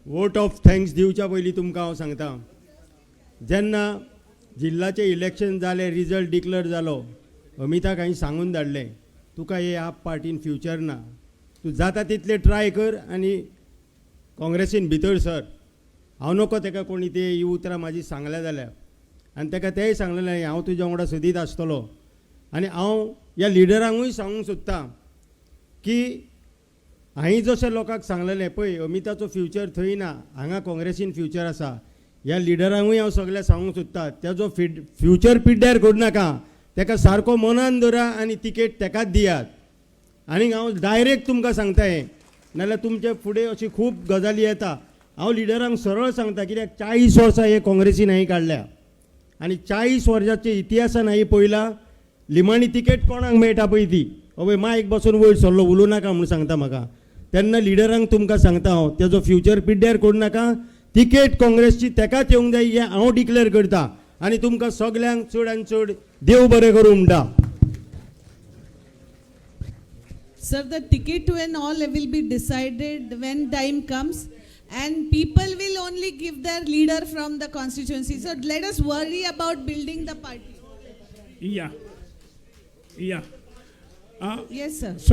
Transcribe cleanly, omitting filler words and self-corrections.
Vote of thanks दिवच्या पयलीं तुमकां हांव सांगता, जेन्ना जिल्लाचें इलेक्शन जालें, रिजल्ट डिक्लेअर जालो, अमिताक हांवें सांगून धाडलें, तुका हे आप पार्टीन फ्युचर ना, तूं जाता तितलें ट्राय कर आनी काँग्रेसीन भितर सर. हांव नको ताका कोणी ते ही उतरां म्हाजी सांगल्या जाल्यार. आनी ताका तेंय सांगलेलें, हांव तुज्या वांगडा सदींच आसतलो. आनी हांव ह्या लिडरांकूय सांगूंक सोदतां की हांवें जशें लोकांक सांगलेलें पळय, अमिताचो फ्युचर थंय ना, हांगा काँग्रेसीन फ्युचर आसा. ह्या लिडरांकूय हांव सगळ्या सांगूंक सोदता, तेजो फ्युचर पिड्ड्यार करूं नाका, ताका सारको मनान धरा आनी तिकेट ताकाच दियात. आनी हांव डायरेक्ट तुमकां सांगता हें, नाल्यार तुमचे फुडें अशी खूब गजाली येता. हांव लिडरांक सरळ सांगता, कित्याक 40 वर्सां हे काँग्रेसीन हांवें काडल्या आनी 40 वर्साच्या इतिहासान हांवें पळयला लिमाणी तिकेट कोणाक मेळटा पळय ती. हय, मायक बसून वयर सरलो, उलोवं नाका म्हूण सांगता म्हाका. तेन्ना लिडरांक तुमकां सांगता हांव, तेजो फ्युचर पिड्ड्यार करूं नाका, तिकेट काँग्रेसची तेकाच येवंक जाय हें हांव डिक्लेर करता. आनी तुमकां सगल्यांक चड आनी चड देव बरें करूं म्हणटा. Sir, the ticket and all will be decided when time comes, and people will only give their leader from the constituency. So let us worry about building the party. Yeah. Yes, sir. So